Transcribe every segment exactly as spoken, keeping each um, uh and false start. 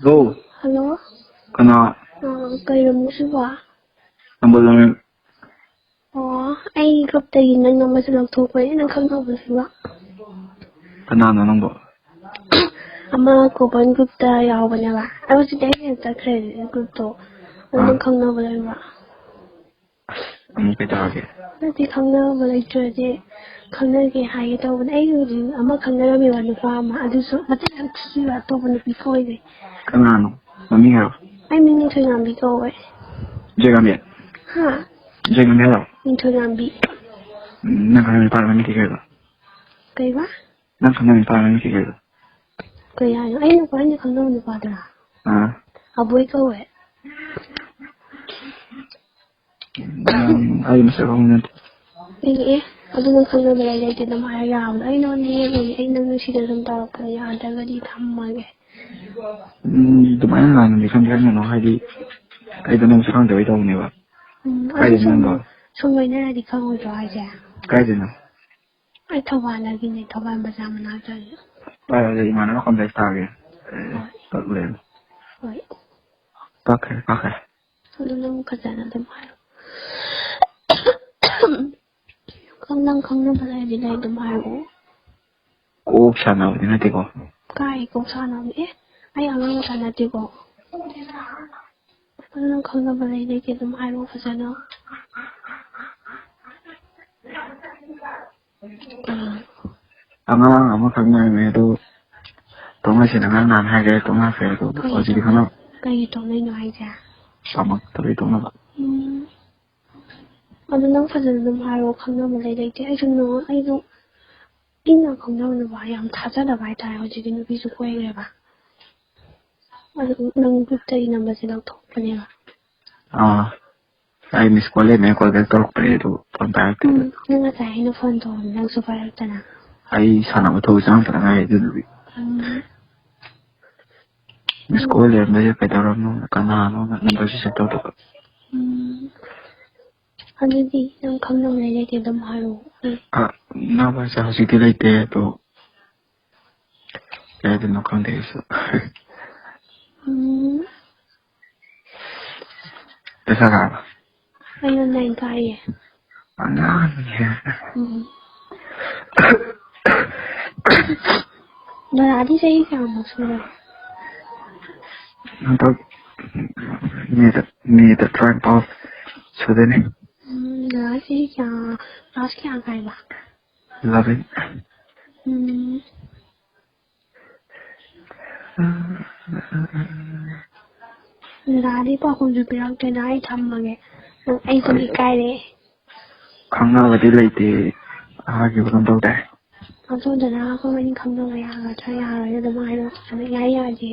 Hello. Hello. ꯀꯅꯥ? ꯑ, ꯀꯩ ꯂꯝꯅꯣ ꯁꯤꯕꯣ? ꯅꯝꯕꯣꯜ ꯂꯝ꯫ ꯑꯣ, ꯑꯩ groupꯇꯒꯤ ꯅꯪ ꯅꯝꯕꯔꯁꯦ ꯂꯧꯊꯣꯛꯄꯅꯦ, ꯅꯪ ꯈꯪꯅꯕ꯭ꯔꯣ ꯁꯤꯕꯣ? ꯀꯅꯥꯅꯣ ꯅꯪꯕꯣ? ꯑꯃ ꯀꯣꯄꯟ groupꯇ ꯌꯥꯎꯕꯅꯦꯕ꯫ ꯑꯗꯣ ꯍꯧꯖꯤꯛꯇꯤ ꯑꯩ ꯍꯦꯟꯅ ꯆꯠꯈ꯭ꯔꯦ groupꯇꯣ꯫ ꯑꯗꯣ ꯅꯪ ꯑꯥ꯫ ꯈꯪꯅꯕ ꯂꯩꯕ꯭ꯔꯣ? ꯑꯃꯨꯛ ꯀꯩꯗꯧꯔꯒꯦ? ꯅꯠꯇꯦ, ꯈꯪꯅꯕ ꯂꯩꯇ꯭ꯔꯗꯤ ꯈꯪꯅꯒꯦ ꯍꯥꯏꯒꯦ ꯇꯧꯕꯅꯦ꯫ ꯑꯩ ꯍꯧꯖꯤꯛ ꯑꯃ ꯈꯪꯅꯔꯝꯃꯦꯕ, ꯅꯨꯄꯥ ꯑꯃ, ꯑꯗꯨꯁꯨ ꯃꯆꯤꯟ ꯌꯥꯝ ꯊꯤꯕ, ꯑꯇꯣꯞꯄ ꯅꯨꯄꯤ ꯀꯣꯏꯈ꯭ꯔꯦ꯫ ꯀꯅꯥꯅꯣ? ꯃꯃꯤꯡ ꯍꯥꯏꯔꯣ꯫ ꯑꯩ ꯃꯤꯡ ꯅꯤꯡꯊꯣꯏꯉꯥꯝꯕꯤ ꯀꯧꯋꯦ꯫ ꯖꯣꯏꯉꯥꯝꯕꯤ? ꯍꯥ? ꯖꯣꯏꯉꯥꯝꯕꯤ ꯍꯥꯏꯔꯣ? ꯅꯤꯡꯊꯣꯏꯉꯥꯝꯕꯤ꯫ ꯎꯝ, ꯅꯪ ꯈꯪꯅꯕ ꯅꯨꯄꯥꯗꯣ ꯃꯃꯤꯡ ꯀꯩ ꯀꯧꯋꯦꯕ? ꯀꯩꯕ? ꯅꯪ ꯈꯪꯅꯕ ꯅꯨꯄꯥꯗꯣ ꯃꯃꯤꯡ ꯀꯩ ꯀꯧꯋꯦꯕ? ꯀꯩ ꯍꯥꯏꯅꯣ? ꯑꯩꯅ ꯈ꯭ꯋꯥꯏ ꯈꯪꯅꯕ ꯅꯨꯄꯥꯗꯨꯔꯥ? ꯑꯥ꯫ ꯑꯕꯣꯏ ꯀꯧꯋꯦ꯫ ꯎꯝ, ꯑꯩ ꯃꯁꯛ ꯈꯪꯕ ꯅꯠꯇꯦ꯫ ꯑꯦ, ꯑꯦ, ꯑꯗꯨ ꯅꯪ ꯈꯪꯅꯕ ꯂꯩ ꯂꯩꯇꯦ ꯑꯗꯨꯝ ꯍꯥꯏꯔ ꯌꯥꯕꯗꯣ? ꯑꯩ ꯅꯉꯣꯟꯗ ꯌꯦꯡꯉꯨꯅꯦ, ꯑꯩ ꯅꯪ ꯅꯨꯡꯁꯤꯗꯅ ꯁꯨꯝ ꯇꯧꯔꯛꯄꯅꯦ, ꯌꯥꯗ꯭ꯔꯒꯗꯤ ꯊꯝꯃꯒꯦ꯫ ꯎꯝ, ꯑꯗꯨꯃꯥꯏꯅ ꯉꯥꯡꯕꯗꯤ ꯈꯪꯗꯦ, ꯀꯩꯅꯣ ꯍꯥꯏꯗꯤ ꯑꯩꯗꯣ ꯅꯪꯁꯨ ꯈꯪꯗꯕꯩ ꯇꯧꯕꯅꯦꯕ꯫ ꯎꯝ, ꯑꯗꯨ ꯀꯥꯏꯗꯩꯅꯣ ꯁꯨꯝ, ꯅꯪꯗꯣ? ꯁꯨꯝ ꯂꯣꯏꯅꯔꯗꯤ ꯈꯪꯉꯣꯏꯗ꯭ꯔꯣ ꯍꯥꯏꯁꯦ? ꯀꯥꯏꯗꯩꯅꯣ? ꯑꯩ ꯊꯧꯕꯥꯜꯗꯒꯤꯅꯦ, ꯊꯧꯕꯥꯜ ꯕꯖꯥꯔ ꯃꯅꯥꯛꯇꯒꯤ꯫ ꯄꯥꯏꯔꯒ ꯏꯃꯥꯟꯅꯕ ꯀꯝꯄ꯭ꯂꯦꯛꯁ ꯇꯥꯒꯦ꯫ ꯑꯦ, ꯍꯣꯏ꯫ ꯀꯛꯂꯦ꯫ ꯍꯣꯏ꯫ ꯀꯛꯈ꯭ꯔꯦ, ꯀꯛꯈ꯭ꯔꯦ꯫ ꯑꯗꯨ ꯅꯪ ꯐꯖꯅ ꯑꯗꯨꯝ ꯍꯥꯏꯔꯣ꯫ ꯈꯪ-, ꯅꯪ ꯈꯪꯅꯕ ꯂꯩꯔꯗꯤ ꯂꯩ ꯑꯗꯨꯝ ꯍꯥꯏꯔꯛꯑꯣ꯫ ꯀꯣꯛ ꯁꯥꯟꯅꯕꯗꯤ ꯅꯠꯇꯦꯀꯣ? ꯀꯥꯏ ꯀꯣꯛ ꯁꯥꯟꯅꯕꯅꯣ? ꯑꯦ, ꯑꯩ ꯑꯉꯥꯡ ꯃꯆꯥ ꯅꯠꯇꯦꯀꯣ꯫ ꯑꯗꯨ ꯅꯪ ꯈꯪꯅꯕ ꯂꯩ ꯂꯩꯇꯦ ꯑꯗꯨꯝ ꯍꯥꯏꯔꯛꯑꯣ ꯐꯖꯅ꯫ ꯑꯉꯥꯡ ꯑꯃꯈꯛ ꯉꯥꯏꯔꯝꯃꯦ, ꯑꯗꯨ ꯇꯣꯛꯅꯁꯦꯅ ꯉꯔꯥꯡ ꯅꯍꯥꯟ ꯍꯥꯏꯈ꯭ꯔꯦ, ꯇꯣꯛꯅꯈ꯭ꯔꯦ꯫ ꯑꯗꯨ ꯀꯩꯒꯤ ꯍꯧꯖꯤꯛꯇꯤ ꯇꯣꯛꯅ-, ꯈꯪꯅ-, ꯀꯩꯒꯤ ꯇꯣꯛꯅꯩꯅꯣ ꯍꯥꯏꯁꯦ? ꯄꯥꯝꯃꯛꯇꯕꯩ ꯇꯣꯛꯅꯕ꯫ ꯎꯝ꯫ ꯑꯗꯨ ꯅꯪ ꯐꯖꯅ ꯑꯗꯨꯝ ꯍꯥꯏꯔꯣ, ꯈꯪꯅꯕ ꯂꯩ ꯂꯩꯇꯦ꯫ ꯑꯩꯁꯨ ꯅꯉꯣꯟ-, ꯑꯩꯁꯨ ꯑꯩꯅ ꯈꯪꯅꯕ ꯅꯨꯄꯥ ꯌꯥꯝ ꯊꯥꯖꯗꯕ ꯍꯥꯏꯇꯥꯔꯦ꯫ ꯍꯧꯖꯤꯛꯇꯤ ꯅꯨꯄꯤꯁꯨ ꯀꯣꯏꯈ꯭ꯔꯦꯕ꯫ ꯑꯗꯨ ꯅꯪ groupꯇꯒꯤ ꯅꯝꯕꯔꯁꯦ ꯂꯧꯊꯣꯛꯄꯅꯦꯕ꯫ ꯑꯥ, ꯑꯩ ꯃꯤꯁ ꯀꯣꯜ ꯂꯩꯔꯝꯃꯦ, ꯀꯣꯜ ꯕꯦꯛ ꯇꯧꯔꯛꯄꯅꯦ, ꯑꯗꯨ ꯐꯣꯟ ꯄꯥꯏꯔꯛꯇꯦ꯫ ꯎꯝ, ꯅꯪ ꯉꯁꯥꯏ ꯑꯩꯅ ꯐꯣꯟ ꯇꯧꯕꯗ ꯅꯪꯁꯨ ꯄꯥꯏꯔꯛꯇꯅ꯫ ꯑꯩ ꯁꯥꯟꯅꯕ ꯊꯣꯛꯎ ꯆꯪꯉꯛꯄꯗ ꯉꯥꯏꯔꯤ ꯑꯗꯨꯗꯨꯒꯤ꯫ ꯎꯝ꯫ ꯃꯤꯁ ꯀꯣꯜ ꯂꯩꯔꯝꯕꯁꯦ ꯀꯩꯗꯧꯔꯕꯅꯣ, ꯀꯅꯥꯅꯣꯅ ꯅꯝꯕꯔꯁꯦ ꯁꯦꯚ ꯇꯧꯗꯕ꯫ ꯎꯝ꯫ ꯑꯗꯨꯗꯤ ꯅꯪ ꯈꯪꯅꯕ ꯂꯩꯔꯗꯤ ꯑꯗꯨꯝ ꯍꯥꯏꯔꯛꯑꯣ꯫ ꯑ, ꯅꯝꯕꯔꯁꯦ ꯍꯧꯖꯤꯛꯇꯤ ꯂꯩꯇꯦ, ꯑꯗꯣ ꯀꯩ ꯍꯥꯏꯗꯣꯏꯅꯣ ꯈꯪꯗꯦ ꯑꯩꯁꯨ꯫ ꯄꯩꯁꯥ ꯀꯥꯏꯕ? ꯑꯩꯅ ꯅꯥꯏꯟ ꯀꯥꯏꯌꯦ꯫ ꯑꯉꯥꯡꯅꯦ꯫ ꯎꯝ꯫ ꯗꯗꯥꯗꯤ ꯆꯍꯤ ꯀꯌꯥꯃꯨꯛ ꯁꯨꯔꯦ? ꯍꯟꯗꯛ ꯃꯦꯗ, ꯃꯦꯗ ꯇꯔꯥꯅꯤꯄꯥꯟ ꯁꯨꯗꯣꯏꯅꯦ꯫ ꯎꯝ, ꯗꯗꯥ ꯆꯍꯤ ꯀꯌꯥ, ꯀ꯭ꯂꯥꯁ ꯀꯌꯥ ꯀꯥꯏꯕ? ꯏꯂꯚꯦꯟ꯫ ꯎꯝ꯫ ꯗꯗꯥꯗꯤ ꯄꯥꯎꯈꯨꯝꯁꯨ ꯄꯤꯔꯛꯇꯦꯅ ꯑꯩ ꯊꯝꯃꯒꯦ꯫ ꯑꯩꯁꯨ ꯏꯀꯥꯏꯔꯦ꯫ ꯈꯪꯅꯕꯗꯤ ꯂꯩꯇꯦ ꯍꯥꯏꯈꯤꯕ ꯀꯝ ꯇꯧꯗꯥꯏ? ꯑꯗꯣ ꯗꯗꯥ ꯑꯩꯈꯣꯏ ꯑꯅꯤ ꯈꯪꯅꯕ ꯌꯥꯒꯗ꯭ꯔꯥ ꯌꯥꯔꯣꯏꯗ꯭ꯔꯥ ꯑꯗꯨꯝ ꯍꯥꯏꯔꯣ꯫ ꯑꯗꯣ ꯌꯥꯏ ꯌꯥꯗꯦ꯫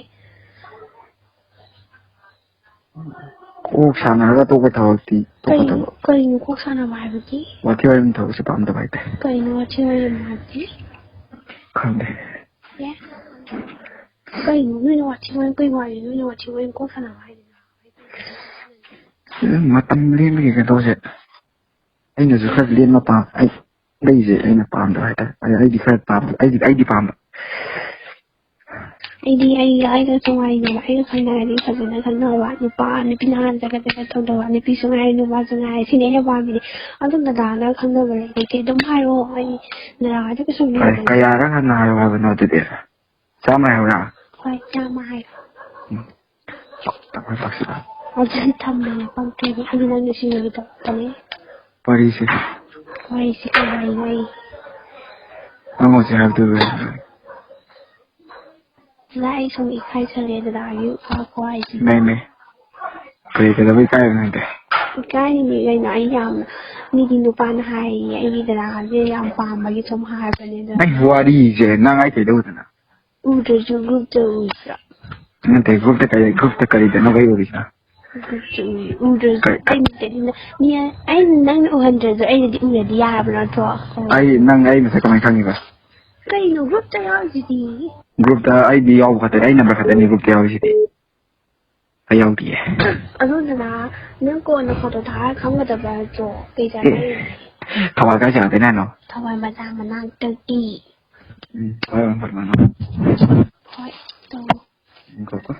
ꯀꯣꯛ ꯁꯥꯟꯅꯔꯒ ꯑꯇꯣꯞꯄ ꯊꯕꯛꯇꯤ, ꯑꯇꯣꯞꯄ ꯀꯩ-, ꯊꯕꯛ꯫ ꯀꯩꯅꯣ ꯀꯣꯛ ꯁꯥꯟꯅꯕ ꯍꯥꯏꯕꯗꯤ? ꯋꯥꯊꯤ ꯋꯥꯔꯦꯝ ꯊꯕꯛꯁꯦ ꯄꯥꯝꯗꯕ ꯍꯥꯏꯇꯥꯔꯦ꯫ ꯀꯩꯅꯣ ꯋꯥꯊꯤ ꯋꯥꯔꯦꯝ ꯍꯥꯏꯕꯗꯤ? ꯈꯪꯗꯦ꯫ ꯑꯦ? ꯀꯩꯅꯣ ꯅꯣꯏꯅ ꯋꯥꯊꯤ ꯋꯥꯔꯦꯝ, ꯀꯩ ꯋꯥꯔꯤꯅꯣ ꯅꯣꯏꯅ ꯋꯥꯊꯤ ꯋꯥꯔꯦꯝ ꯀꯣꯛ ꯁꯥꯟꯅꯕ ꯍꯥꯏꯗꯨꯅ? ꯑꯦ, ꯃꯇꯝ ꯂꯦꯟꯕꯒꯤ ꯀꯩꯅꯣ ꯇꯧꯁꯦ꯫ ꯑꯩꯅꯁꯨ ꯈꯔ ꯂꯦꯟꯕ ꯄꯥꯝ-, ꯑꯩ, ꯑꯩꯁꯦ ꯑꯩꯅ ꯄꯥꯝꯗꯕ ꯍꯥꯏꯇꯥꯔꯦ꯫ ꯑꯩ, ꯑꯩꯗꯤ ꯈꯔ ꯄꯥꯝꯕ, ꯑꯩꯗꯤ, ꯑꯩꯗꯤ ꯄꯥꯝꯕ꯫ ꯑꯩꯗꯤ ꯑꯩꯒ, ꯑꯩꯒ ꯅꯨꯡꯉꯥꯏꯅꯕ, ꯑꯩꯒ ꯈꯪꯅꯔꯗꯤ ꯐꯖꯅ ꯈꯪꯅꯕ, ꯅꯨꯄꯥ, ꯅꯨꯄꯤ ꯅꯍꯥꯟ ꯆꯒꯠ ꯆꯒꯠ ꯇꯧꯗꯕ, ꯅꯨꯄꯤꯁꯨ ꯉꯥꯏꯔꯦ, ꯅꯨꯄꯥꯁꯨ ꯉꯥꯏꯔꯦ, ꯁꯤꯅꯤ ꯑꯩꯅ ꯄꯥꯝꯃꯤꯅꯦ꯫ ꯑꯗꯨꯝ ꯗꯗꯥꯅ ꯈꯪꯅꯕ ꯂꯩꯇꯦ, ꯑꯗꯨꯝ ꯍꯥꯏꯔꯛꯑꯣ, ꯑꯩ ꯗꯗꯥ ꯍꯣꯏꯗ ꯀꯩꯁꯨ ꯐꯔꯦ, ꯂꯩꯔꯣꯏ꯫ ꯀꯌꯥꯔꯛ ꯍꯟꯅ ꯍꯥꯏꯌꯣ ꯍꯥꯏꯕꯅꯣ ꯑꯗꯨꯗꯤ? ꯆꯥꯝꯃ ꯍꯥꯏꯌꯨꯔꯥ? ꯍꯣꯏ, ꯆꯥꯝꯃ ꯍꯥꯏꯌꯣ꯫ ꯎꯝ꯫ ꯇꯧꯔ ꯇꯧꯁꯤꯔꯥ? ꯑꯗꯨꯗꯤ ꯊꯝꯃꯦ, ꯄꯛꯇ꯭ꯔꯗꯤ꯫ ꯑꯗꯨ ꯅꯪ ꯅꯨꯡꯁꯤꯕꯒꯤ ꯇꯧꯔꯛꯄꯅꯦ꯫ ꯋꯥꯔꯤꯁꯦ꯫ ꯋꯥꯔꯤꯁꯦ ꯀꯩ ꯋꯥꯔꯤꯅꯣ ꯑꯩ? ꯅꯪ ꯍꯧꯖꯤꯛ ꯍꯥꯏꯕꯗꯨ ꯂꯣꯏꯔꯦ꯫ ꯗꯗꯥ, ꯑꯩ ꯁꯨꯝ ꯏꯀꯥꯏꯖꯔꯦ, ꯗꯗꯥꯒꯤ ꯈꯨꯍꯥꯏꯁꯦ꯫ ꯅꯩ, ꯅꯩ꯫ ꯀꯔꯤ ꯀꯩꯗꯧꯕꯩ ꯏꯀꯥꯏꯔꯤꯅꯣ ꯅꯪꯗꯤ? ꯏꯀꯥꯏꯔꯤꯅꯦ ꯀꯩꯅꯣ, ꯑꯩ ꯌꯥꯝ, ꯃꯤꯗꯤ ꯅꯨꯄꯥꯅ ꯍꯥꯏꯌꯦ, ꯑꯩꯒꯤ ꯗꯗꯥꯁꯦ ꯌꯥꯝ ꯄꯥꯝꯕꯒꯤ ꯁꯨꯝ ꯍꯥꯏꯕꯅꯦ, ꯑꯗꯣ꯫ ꯅꯪ ꯋꯥꯔꯤꯁꯦ, ꯅꯪ ꯑꯩ ꯀꯩꯗꯧꯗꯅ? ꯎꯗ꯭ꯔꯁꯨ group ꯇ ꯎꯗ꯭ꯔꯥ? ꯅꯠꯇꯦ, group ꯇ ꯀꯔꯤ, group ꯇ ꯀꯔꯤꯗꯅꯣ ꯑꯩ ꯎꯔꯤꯁꯤꯅ? Group ꯇ ꯎꯏ-, ꯎꯗ꯭ꯔꯁꯨ ꯀꯔꯤ, ꯀꯔꯤ? ꯑꯩꯅ ꯇꯦꯂꯤꯅ-, ꯃꯤ ꯑ-, ꯑꯩꯅ ꯅꯪꯅ ꯎꯍꯟꯗ꯭ꯔꯁꯨ ꯑꯩꯅꯗꯤ ꯎꯔꯗꯤ ꯌꯥꯔꯕ ꯅꯠꯇ꯭ꯔꯣ? ꯑꯩ, ꯅꯪ ꯑꯩ ꯃꯁꯛ ꯀꯃꯥꯏꯅ ꯈꯪꯉꯤꯕ? ꯀꯩꯅꯣ group ꯇ ꯌꯥꯎꯔꯤꯁꯤꯗꯤ? Group ꯇ ꯑꯩꯗꯤ ꯌꯥꯎꯕ ꯈꯛꯇꯅꯤ, ꯑꯩ number ꯈꯛꯇꯅꯤ group ꯇ ꯌꯥꯎꯔꯤꯁꯤꯗꯤ꯫ ꯑꯩ ꯌꯥꯎꯗꯤꯌꯦ꯫ ꯑꯗꯨꯗꯨꯅ ꯅꯪ ꯀꯣꯟꯅ photo ꯊꯥꯔ ꯈꯪꯒꯗꯕ ꯅꯠꯇ꯭ꯔꯣ? ꯀꯩ ꯑꯦ, ꯆꯥꯟꯅꯔꯤꯒꯦ? ꯊꯧꯕꯥꯜ ꯀꯥꯏ ꯆꯠꯂꯨꯗꯣꯏꯅꯣ ꯍꯥꯏꯅꯣ? ꯊꯧꯕꯥꯜ ꯕꯖꯥꯔ ꯃꯅꯥꯛꯇꯒꯤ꯫ ꯎꯝ, ꯍꯣꯏ, ꯍꯣꯏ, ꯍꯣꯏ, ꯍꯣꯏ꯫ ꯍꯣꯏ, ꯇꯧ꯫ ꯉꯥꯏꯈꯣꯀꯣ꯫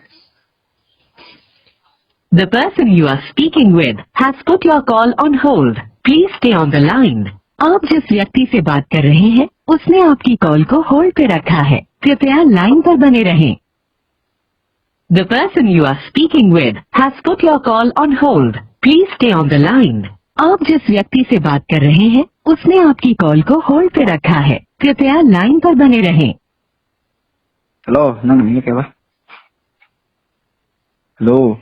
The person you are speaking with has put your call on hold. Please stay on the line. आप जिस व्यक्ति से बात कर रहे हैं, उसने आपकी कॉल को होल्ड पे रखा है। कृपया लाइन पर बने रहें। The person you are speaking with has put your call on hold. Please stay on the line. आप जिस व्यक्ति से बात कर रहे हैं, उसने आपकी कॉल को होल्ड पे रखा है। कृपया लाइन पर बने रहें। Hello, ꯅꯪ ꯃꯤꯡ ꯀꯩꯕ? Hello.